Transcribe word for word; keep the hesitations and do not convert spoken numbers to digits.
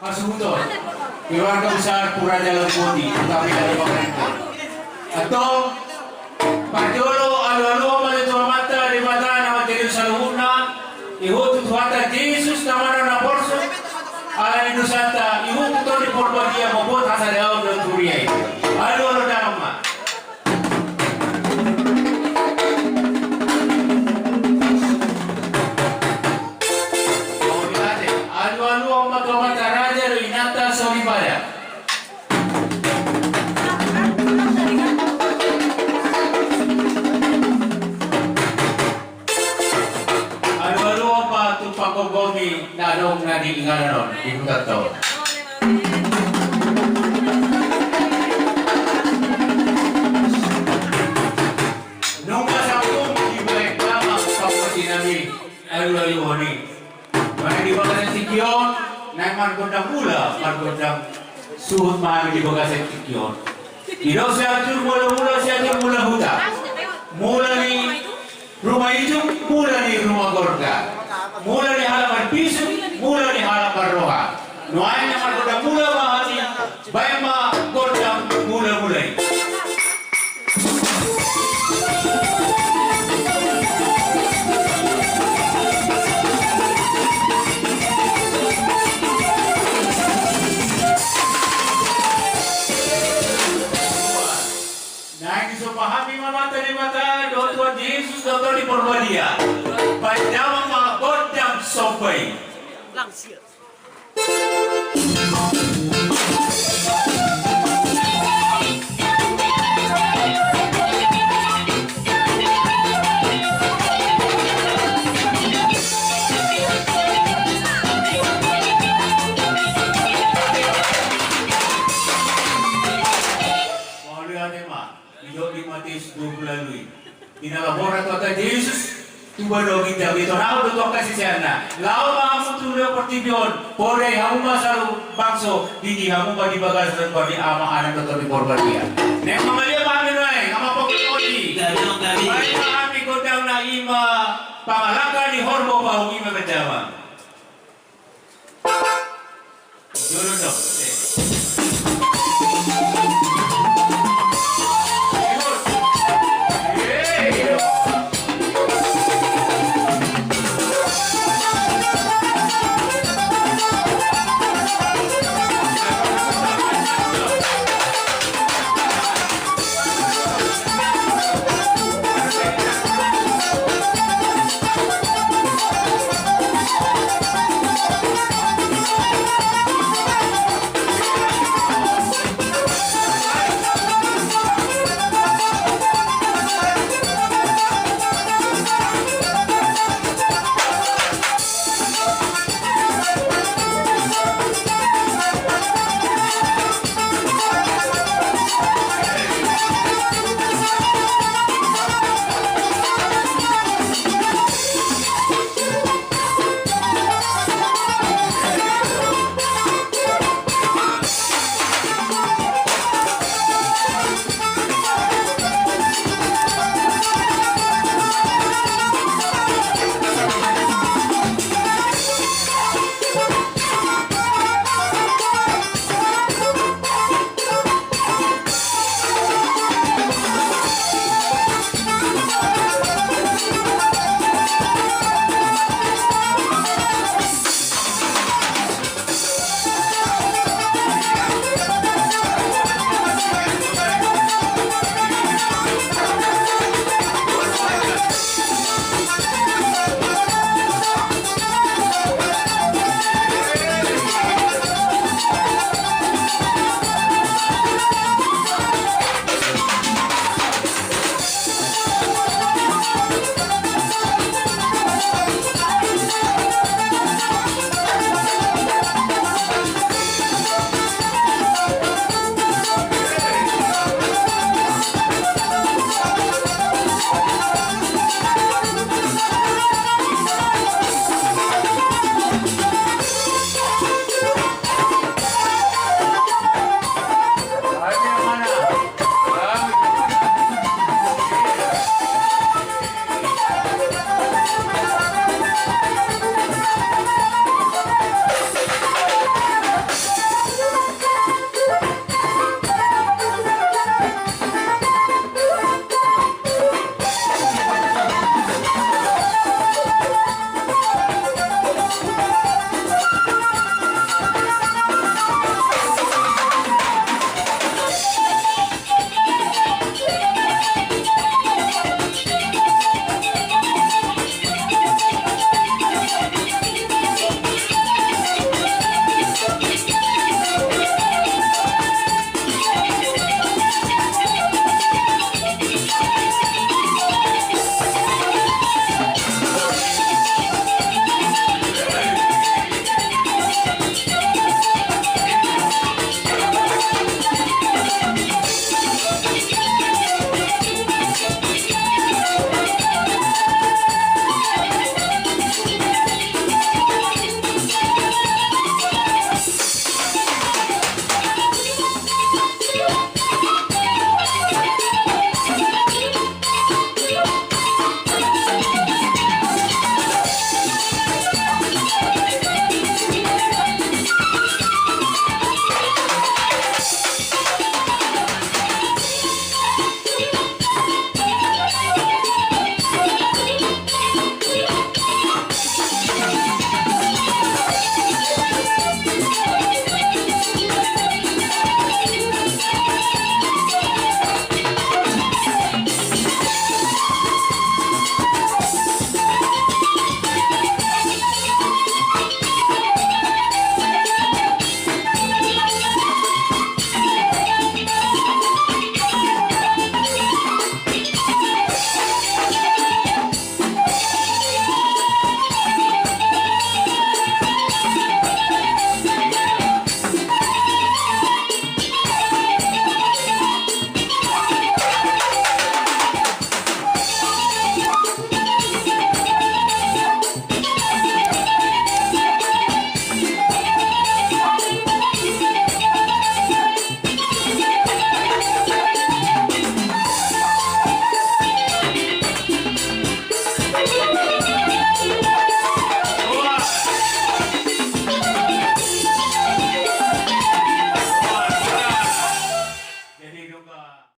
Hasuhuton, keluarga besar Purraja Lampoti, tapi dari pemerintah. Antong, parjolo alualuhon ma tu Amanta Debata na martinodohon saluhutna, ihut tu Tuhanta Jesus na marnaporsu, ala ni dosanta, ihut tu Tondi Porbadia, mamboan hasadaon dohot huria i. Alualuhon damang ma. Alualuhon ma tu amanta raja dohot inanta soripada. Alualuhon ma tu pangkongkomi na adong na di inganan on di hutanta on. Nunga sambung dibaen damang pangkasi nami alualuhon i. Mana di bagasan tingki on, naeng margondang mula, margondang suhut ma hami di bagasan tingki on. Didok sian tu mulamula, sian tu mulahuta. Mula ni ruma ijuk, mula ni ruma gorga. Mula ni halak marpisu, mula ni halak marroha. Nuaeng na margondang mula ma hami, baen ma gondang mulamula i. Naeng disomba hami ma Amanta Debata dohot Tuhan Jesus dohot Tondi Porbadia. Baen damang ma gondang somba i. Mauliate ma. Didok di Mateus dua pulu ualu i, di na laho tu Tuhanta Jesus, tubu do ginjang, ditonahon do tu angka siseanna. Laho ma hamu tu portibi on, podai hamu ma saluhut bangso, didi hamu ma di bagasan Ama, Anak dohot Tondi Porbadia. Naeng mangaliat ma hami nuaeng, Amang Pangoli. Baen ma hami gondangna, i ma pangalangka ni horbo pahompu i ma baen damang. Jolo do.